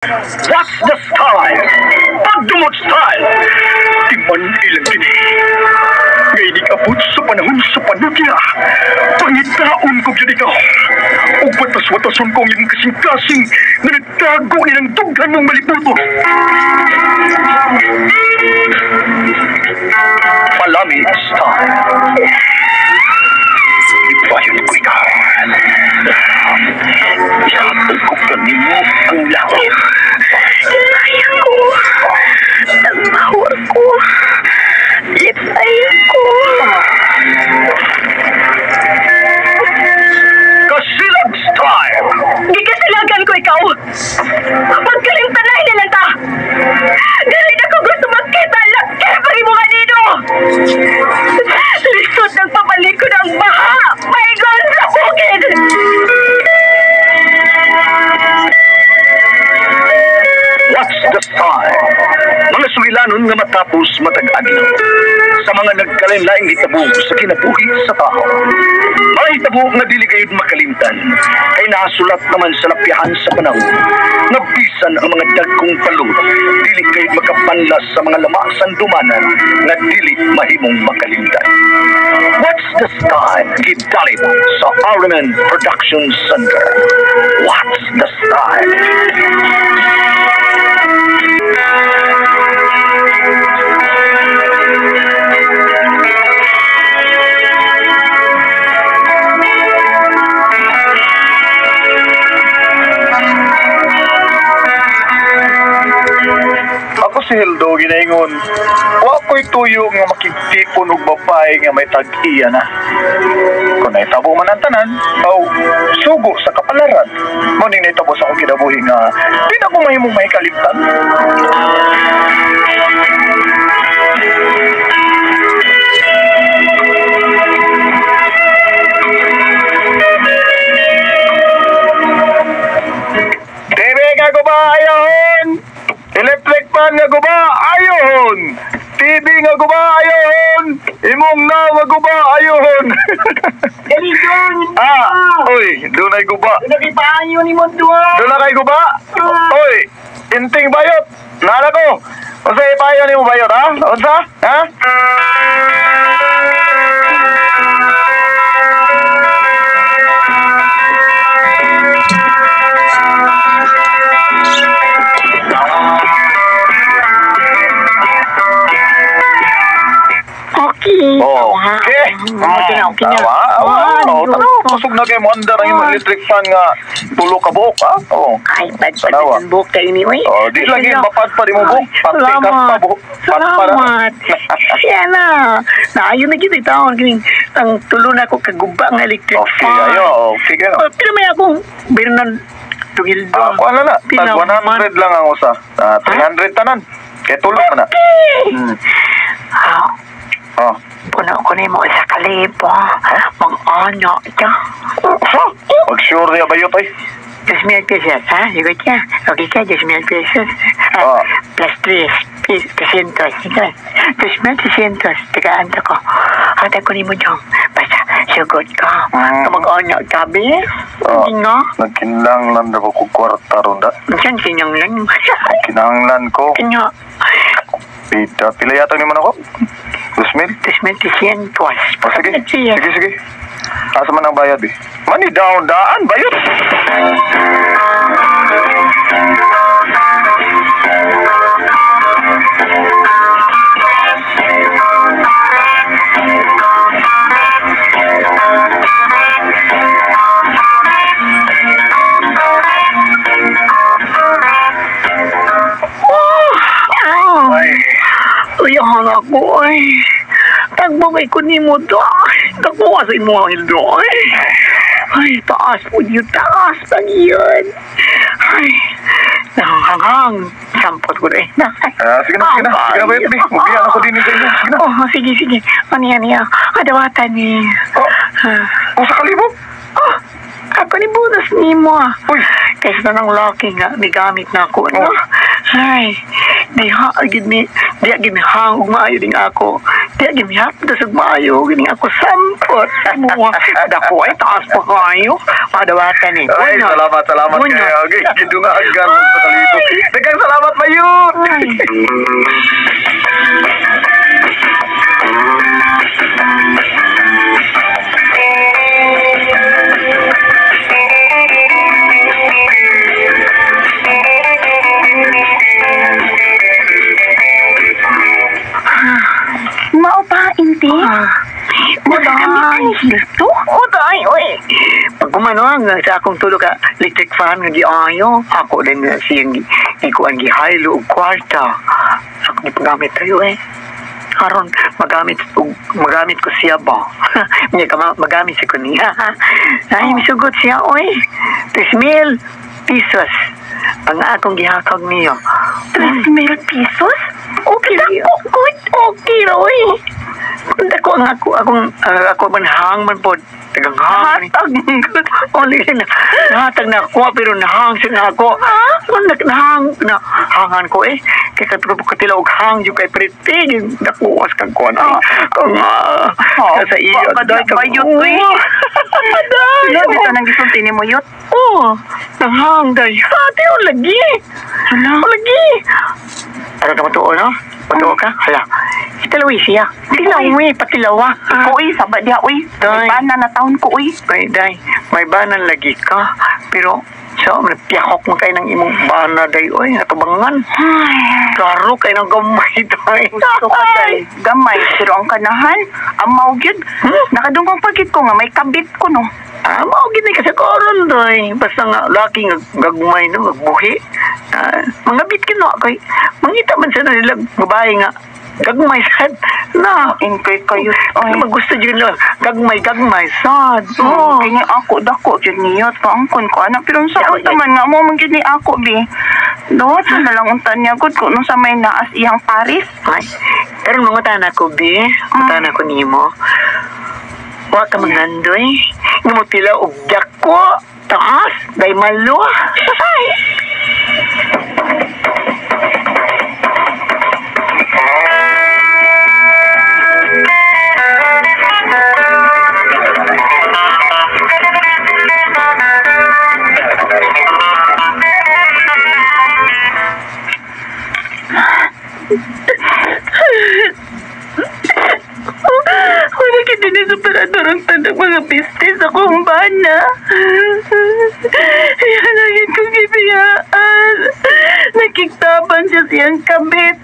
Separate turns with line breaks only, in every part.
What's the style? Pagdumot style! Timan ilang kini. Ngayon abot sa panahon sa panugya. Pangitaon ko gyud ikaw. Ug patas-watason ko ang imong kasing-kasing nga nagtago nilang dughan mong malibuto. Palami style. Ipayon ko ikaw. Ihatag ko kanimo ang lawas.
Lipay ko. Nagmahor ko. Lipay ko.
Kasilag style!
Gikasilagan ko ikaw. Pagkalimtanay nilang ta. Dili na ko gusto makita laki pa imo kanino. Lisod ng pabalik ko ng baha. Paingon sa bukid.
What's the style? Mga sugilanon nga matapos matag-adlaw sa mga nagkalain-laing hitabo sa kinabuhi sa tao. Mga hitabo nga dili gayud makalimtan kay nasulat naman sa lapyahan sa panahon nga bisan ang mga dagkong palud dili gayud makapanlas sa mga lama sandumanan nga dili mahimong makalimtan. What's the style? Gidalit sa Armen Production Center. What's the style?
Ako si Hildo, ginaingon. Wa ko'y tuyo nga makigtipon og babae nga may tag-iya na. Kung naitabo man ang tanan, aw sugo sa kapalaran. Mao ning naitabo sa akong kinabuhi nga di na ko mahimong mahikalimtan. TV nga guba, ayohon! Electric fan nga guba, ayohon! TV nga guba, ayohon! Imong na nga guba, ayohon!
Dali doon!
Ah, oy, dunay guba.
Nagipaayo ni mo doon!
Doon na kay guba? Oy, inting bayot! Nara ko! Unsa ipayo nimo bayot, ha? Unsa? Ha?
Okay.
Oh, okay.
Okay na, okay na.
Tama.
Ah,
Oh,
nindot.
tanaw, kusog na kay mo andar ang imong electric fan nga tulo ka buok, ha? Oh.
Ay, bad pa
Tanawa.
ang buhok kayo ni Uy.
Oh, di lagi mapad pa di mo buhok.
Ay,
Pati ka pa
salamat.
buhok. Pat pa na.
Salamat. Siya na. Naayon na kita taon. Kining, ang tulo na ako kaguba ng electric
Okay,
fan.
ayo. Okay kayo.
Oh, pero may akong birunan tungil
Ah,
doon.
kuha na na. Tag
Pinaman.
100 lang ang usa. Ah, 300 tanan. Kay tulo man na.
Okay.
Hmm.
Ah,
Oh.
puno ko ni mo sa kalibo. Mag-ano ka.
Ha? Mag-sure niya bayot ay.
2,000 pesos, ha? Sigot ka? Okay ka, 2,000 pesos. Ah,
Ah.
Plus 3, 300. Ito, 2,300. Tagaan to ko. Hata ko ni mo dyan. Basta, sugot ka.
Mm.
Kamag-ano ka, be?
Ah.
Hindi nga.
Nagkinahanglan na ko kwarta ron da.
Diyan, sinanglan.
Kinahanglan ko.
Kanya,
Pita, pila yata ni man ako? 2,000?
2,300.
Oh, sige.
Sige.
Sige, sige. Asa man ang bayad eh? Money down, daan, bayot!
Oh,
Ay,
uyahan ako, ay. Tagbangay ko ni mo, doy. Nakuha sa imo ang doy. Ay, taas po yun, taas pag yun. Ay, nanganghang. Sampot ko na eh.
Ah, sige na, sige na. Sige na, bayot, bi. Magbiyan ako din sa inyo. Sige na.
Oh, sige, sige. Ano yan, yan? Adawatan ni.
Oh,
Ah,
oh, sa kalibo?
oh, ako ni bonus ni mo. ah.
Uy.
Kaysa na ng lucky nga, may gamit na ako, no?
Oh.
Ay, di ha, agad ni, di agad ni hang, maayo din ako. Di gimihap na sa maayo. Gini ako sampot. Dako ay taas pa kayo. Madawatan eh.
Ay, salamat, salamat kayo. Okay, gidungagan mo sa kalibog. Daghang salamat, Mayut!
Mao pa, Inti? Nakakamit ni Hilto?
O, day, oy. Pag gumano, sa akong tulog ka, electric fan nga giayo. Ako din na siyang ikuan gihaylo og kwarta. Ako ni paggamit tayo eh. Aron magamit ko siya ba? Niya ka magamit siya ko niya. Ay, misugot siya, oy. 3,000 pesos ang akong gihakag niyo.
3,000 pesos?
Okay, okay, okay, oy. Dako ang ako man hang man pod. Tagang hang.
Hatag.
Oli na. Hatag na ako pero nahang siya na ako. Nahang na hangan ko eh. Kay katro katila og hang jud kay priti dako as kag kuan. Kang sa iyo
day ka bayot oy.
Day.
Ano dito nang gisulti nimo yot?
Oh, nahang day. Ate o lagi.
Hala.
O lagi. Ano ka matuo no? Matuo ka? Hala. Italawi siya. Tilawi, patilawa.
Ikaw uy, saba diha uy. May bana na taon ko uy.
Ay, day. May banan lagi ka. Pero, sa so, piyakok mo kayo ng imong bana, day. Uy, natubangan.
Ay,
Klaro kayo ng gamay, day.
gusto ka day. Gamay, pero ang kanahan, amaw gyud. Nakadungkong pagit ko nga, may kabit ko no.
Ah, mao gini kasi koron, day. Basta nga, laki nga gagmay no, gagbuhi. Mga bit kino, kay mangita man sa nila babae nga, gagmay sad. Na,
Ingkay kayo.
ay,
Ay,
magusto dyan lang. Gagmay, gagmay, sad. Oh.
Kaya ako, dako, dyan niyo. Paangkon ko, anak. Pero sa
Yaw,
unta man nga, mo man gyud ni ako, bi. Dawat na lang unta niya, gud ko, nung sa may naas iyang Paris.
Ay, karon mga tana ko, bi. Mutana ko nimo. Wa ka mangandoy. Ngumutila og dako. Taas, day malo. Ay.
Wala kita ni superador ang tanang mga bisnis akong bana. Yan ang kong gibiyaan. Nakiktaban siya siyang kabit.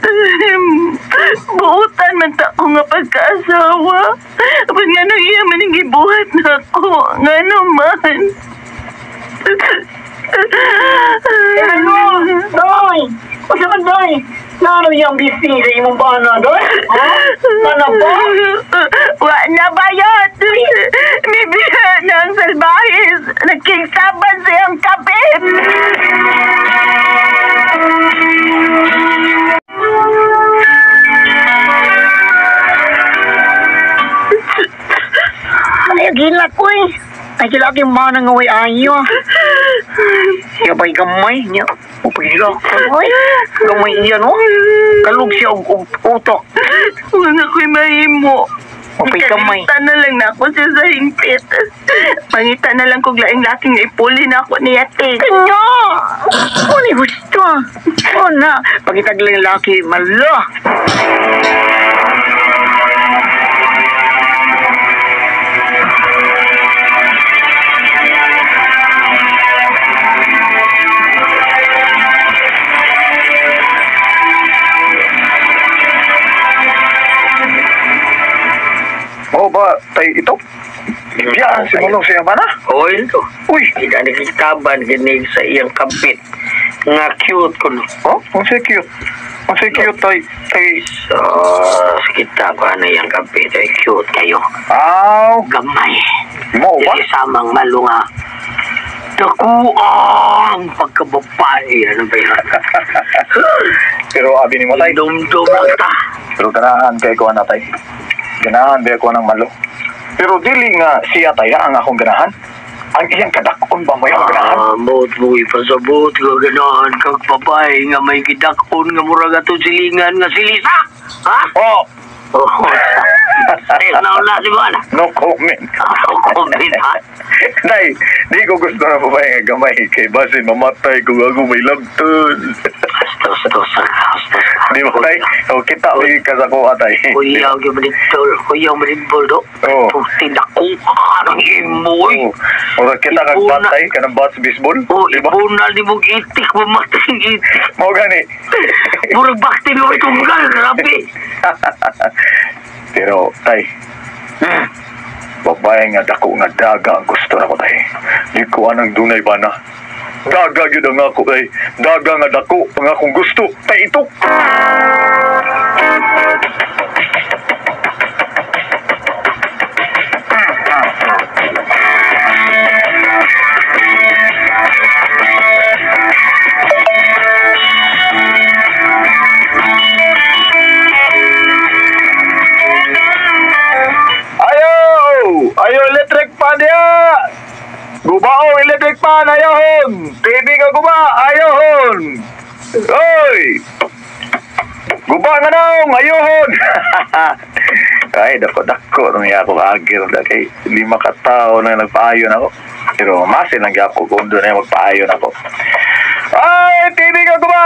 Buutan man ta ko nga pagkaasawa. Apag nga nang iya man ang gibuhat na ako. Nga naman.
Ano? Doy! Unsa man, doy? Nano yung bisnis sa imong bana, doy? Ha? Nano ba?
Wa na bayot! Bibiya na ang salbahis! Nagkiktaban siyang kapit!
Ay, gila ko eh. Ay, gila aking mana nga way ayo. Siya ba'y gamay niya? O, pagila. Ay, gamay iya, no? Kalug siya og utok.
Wala ko'y mahimo.
O, pa'y gamay.
Ikalimutan na lang na ako siya sa hingpit. Pangita na lang kog laing laking ipuli na ako niya, te.
Kanya! Wala gusto. O na, pagitag lang laki, malo.
Oo ba, tay ito? Biyaan si Manong siya ba na?
Oil to.
Uy!
Kita nakikitaban ginig sa iyang kabit. Nga cute ko no.
Oh, ang si cute. Ang si cute tay. Tay.
So, kita ko na iyang kabit. Ay, cute kayo.
Aw,
Gamay.
mo ba?
Dili samang malo nga. Dakuang pagkababae. Ano ba yun?
Pero abi ni mo tay.
Dumdum lang ta.
Pero ganahan kay ko na tay. Ganahan ba ko ng malo. Pero dili nga siya tay ang akong ganahan. Ang iyang kadakon ba mo yung ganahan?
Ah, mot mo ipasabot nga ganahan kag babae nga may gidakon nga murag atong silingan nga silisa. Ha?
Oh,
Oh, ay, nauna, di ba na?
No comment.
No comment, ha?
Nay, di ko gusto na babae nga gamay. Kay basin mamatay kung ako may labton.
Tos, tos, tos.
Di ba, tay? O, kita, may kasako, atay.
Kuya, gyud kuya, manitol, do.
Oo.
Tinako, anong imoy.
Oo. Ora kita kag batay, kanang bats baseball.
Oh,
di ba?
ibunal ni mong itik, mamatay ang itik.
Mao gani.
Murag bakti mo itunggal, grabe.
Pero, tay, babae nga dako nga daga ang gusto nako, tay. Di ko anang dunay ba na. Daga gyud ang ako, tay. Daga nga dako ang akong gusto. Tay, itok! Ayo! Ayo electric pan diya! Gubao electric pan, ayahon! TV ka guba, ayahon! Oy! Guba nga naong, ayahon! Ay, dako-dako nung iya ako agir da kay 5 ka tawo na nagpaayon ako. Pero masin lang gyapon kung doon ay magpaayon ako. Ay, TV ka guba,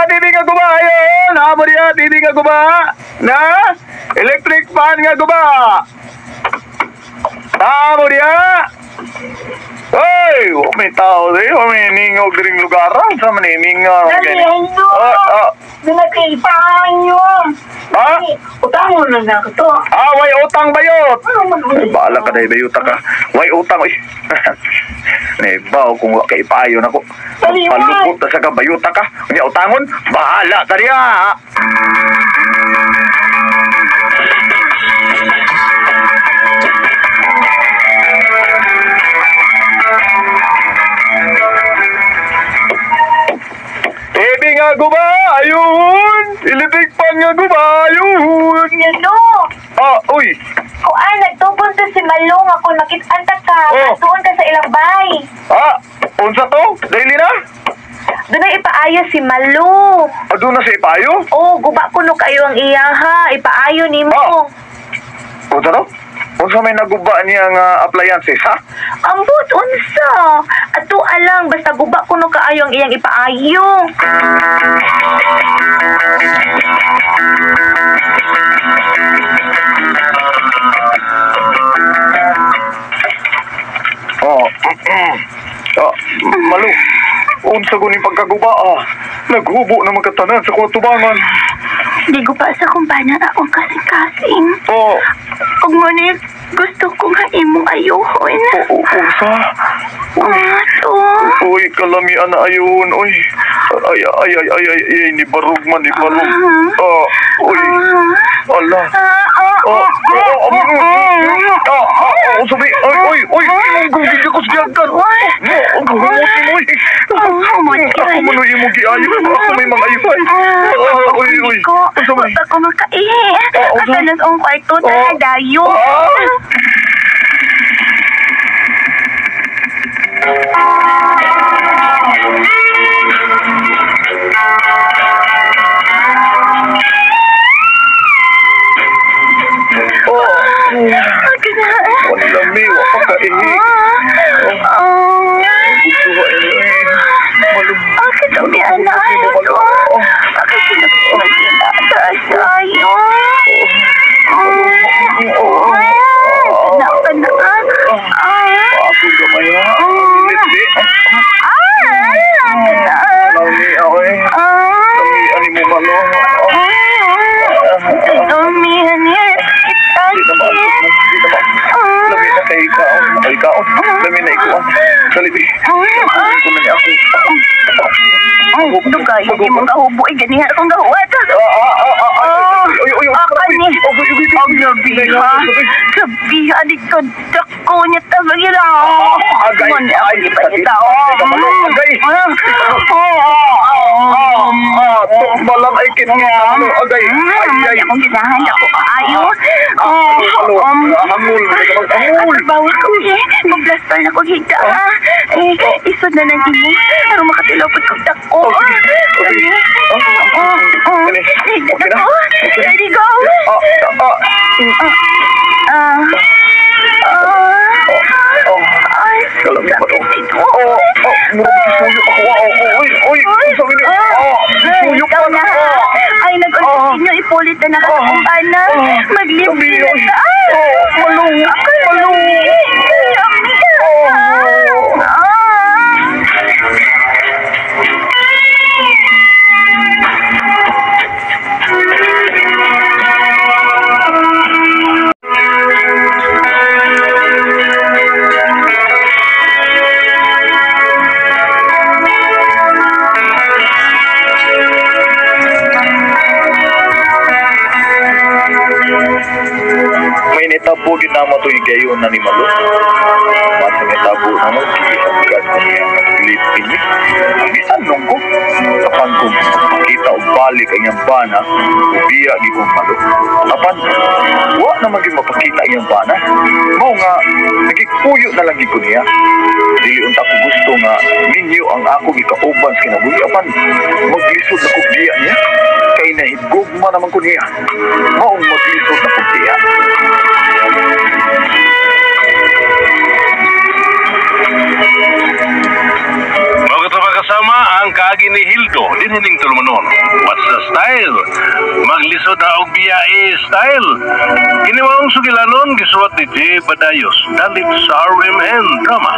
ayahon! Amo diya, TV ka guba! Na? Electric pan nga guba! Tamo diya! Ay, may tao di, may ningog ring lugar. Sa manimingaw.
Dali, Hello! Dunatay, paanyo!
Ha?
Utang mo na na ako to.
Ah, way utang bayot!
Ano man
Ay, bahala ka dahil bayuta ka. Way utang, uy. Nebaw, kung wa kay ipayon ako.
Dali, way.
Palupot na sa ka, bayuta ka. Unya, utangon, bahala ka diya. TV nga guba, ayun! Electric pan nga guba, ayun!
Yano!
Ah, uy!
Kuan, nagtupon to si Malong ako makit-an ta ka.
Oh.
Katuon ka sa ilang bay.
Ah, unsa to? Daily na?
Doon ay ipaayo si Malo.
Ah, doon na sa ipayo?
Oh, guba kuno kayo ang iya ha. Ipaayo nimo.
Oh. Unsa to? Unsa may naguba niya nga appliances, ha?
Ambot unsa? Ato alang basta guba kuno kaayo ang iyang ipaayo.
Oh. Ah, Malu. Unsa ko ni pagkaguba, ah. Naghubo na magkatanan sa kuwatubangan.
Di ko pa sa kumpanya akong kasing-kasing.
Oh,
Ug mo ni gusto ko nga imong ayuhon.
oh, unsa?
Ah, to.
Uy, kalamian na ayun. Uy. Ay, ay, ay, ay, ay, ay, ni barog man, ni barog. Ah, uy. Ala.
Ah, ah,
Oh, oh, oh, ah, ah, oh, sabi, ay, oy, oy, imong gugig ako sa giagkan. Oh, gumuti mo, oy.
Humot
Ako man oy imong giayo, ako may mga ayufay. Ah, oy, oy.
Ko,
Unsa may?
wa pa ko makaihi.
Ah, unsa?
Asa nas ang kwarto, tara
Ah.
dayo.
Ah! Oh, wala mi, wa pa kaihi.
Ah,
Gusto ko, eh, malum.
ah, katabi, anak. Bakit sila taas tayo? Ah, na, ah.
Ako gamay ha. Init di.
Ah, kana.
Lami ako eh.
Ah.
Lami ani mo malo.
Dumi, ani.
Di na maantos mo. Di na ma. Lami na kay kaon. Ay kaon. Lami na ikuan. Dali bi. Ko na ni ako.
Dugay, di mo kahubo. Ay, ganihan akong gahuwat.
Ah ah ah ah. Oy oy oy.
Ah, kani.
Oy oy oy.
Ang gabi, ha? Gabi, ani ko. Dako niya tabang yun, ah.
Agay.
Mo ni ako
Ay,
di pa niya tao.
Teka, malo. Agay.
Ah,
Ah, tukma lang ay Sakit na nga. Agay. Ay, ay.
Akong ginahan ako kaayo. Oh,
Halo, hangol. Hangol.
At bawa ko eh. Mag-blaster na kong higda ha. Eh, isod na lang imo. Aron makatilaw pud kog dako.
Oh, sige. Oh, sige.
Oh, oh.
Dali.
Higda
Okay na?
ko.
Okay.
Ready, go.
Ah, ah,
Ah. Ah.
oh.
Ay,
Kalami pa to.
sakit
Oh, oh, murag gisuyo ako. Oh, oh, oy, oy. Unsa gini? Oh, gisuyo
Ikaw
pa
na. Ay, nag-ulit ninyo, ipulit na nakasakong na. Maglibre na ta.
Oh, malung, malung.
Kalami.
Oh.
Ah.
May nitabo gid namo to higayon na ni Malo. Mas nitabo na mo gihagad ko niya nga Pilipin ni. Bisan nung ko apan kung makita og balik ang iyang bana, ubiya gid kong Malo. Apan wa naman gid mapakita ang iyang bana. Mao nga nagikuyo na lang gid ko niya. Dili unta ko gusto nga minyo ang akong ikauban sa kinabuhi apan maglisod na kog biya niya. Kay nahigugma naman ko niya. Maong maglisod na kog biya.
Mga kasama ang kaagi ni Hildo, dinhining tulumanon. What's the style? Maglisod na og biyae style. Kini maong sugilanon gisuwat ni J. Badayos, dalit sa RMN Drama.